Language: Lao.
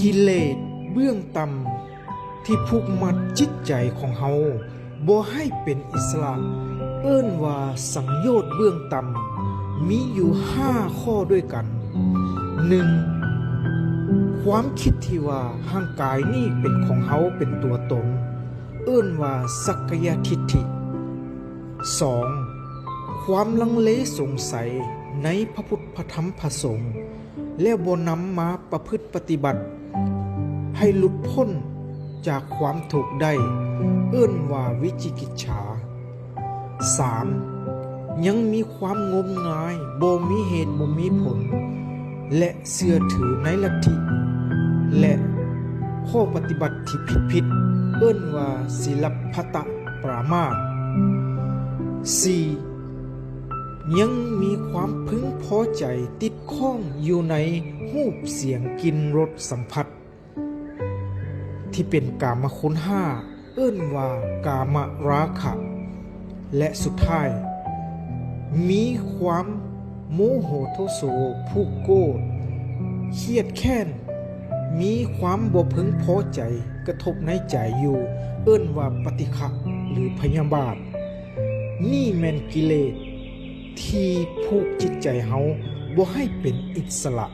ກິເລດເບື້ອງຕ່ຳທີ່ຜູກມັດຈິດໃຈຂອງເຮົາບໍ່ໃຫ້ເປັນອິດສະຫຼະ ເອີ້ນວ່າສັງໂຍດເບື້ອງຕ່ຳ ມີຢູ່ຫ້າຂໍ້ດ້ວຍກັນ. ໜຶ່ງ ຄວາມຄິດທີ່ວ່າຮ່າງກາຍນີ້ເປັນຂອງເຮົາ ເປັນຕົວຕົນ ເອີ້ນວ່າສັກກາຍະທິດຖິ. ສອງ ຄວາມລັງເລສົງໄສໃນພະພຸດ ພະທຳ ພະສົງ ແລ້ວບໍ່ນຳມາປະພຶດປະຕິບັດໃຫ້ຫຼຸດພົ້ນຈາກຄວາມທຸກໄດ້ ເອີ້ນວ່າວິຈິກິດສາ. ສາມ ຍັງມີຄວາມງົມງາຍ ບໍ່ມີເຫດບໍ່ມີຜົນ ແລະ ເຊື່ອຖືໃນລັດທິ ແລະ ຂໍ້ປະຕິບັດທີ່ຜິດໆ ເອີ້ນວ່າສິລະພັດຕະປະມາດ. ສີ່ ຍັງມີຄວາມເພິ່ງພໍໃຈຕິດຂ້ອງຢູ່ໃນຮູບ ສຽງ ກິ່ນ ລົດ ສຳຜັດ ທີ່ເປັນກາມະຄຸນຫ້າ ເອີ້ນວ່າກາມະລາຄະ. ແລະ ສຸດທ້າຍ ມີຄວາມໂມໂຫໂທໂສ ຜູກໂກດ ຄຽດແຄ້ນ ມີຄວາມບໍ່ເພິ່ງພໍໃຈກະທົບໃນໃຈຢູ່ ເອີ້ນວ່າປະຕິຄະ ຫຼື ພະຍາບາດ. ນີ້ແມ່ນກິເລດທີ່ຜູກຈິດໃຈເຮົາບໍ່ໃຫ້ເປັນອິດສະຫຼະ.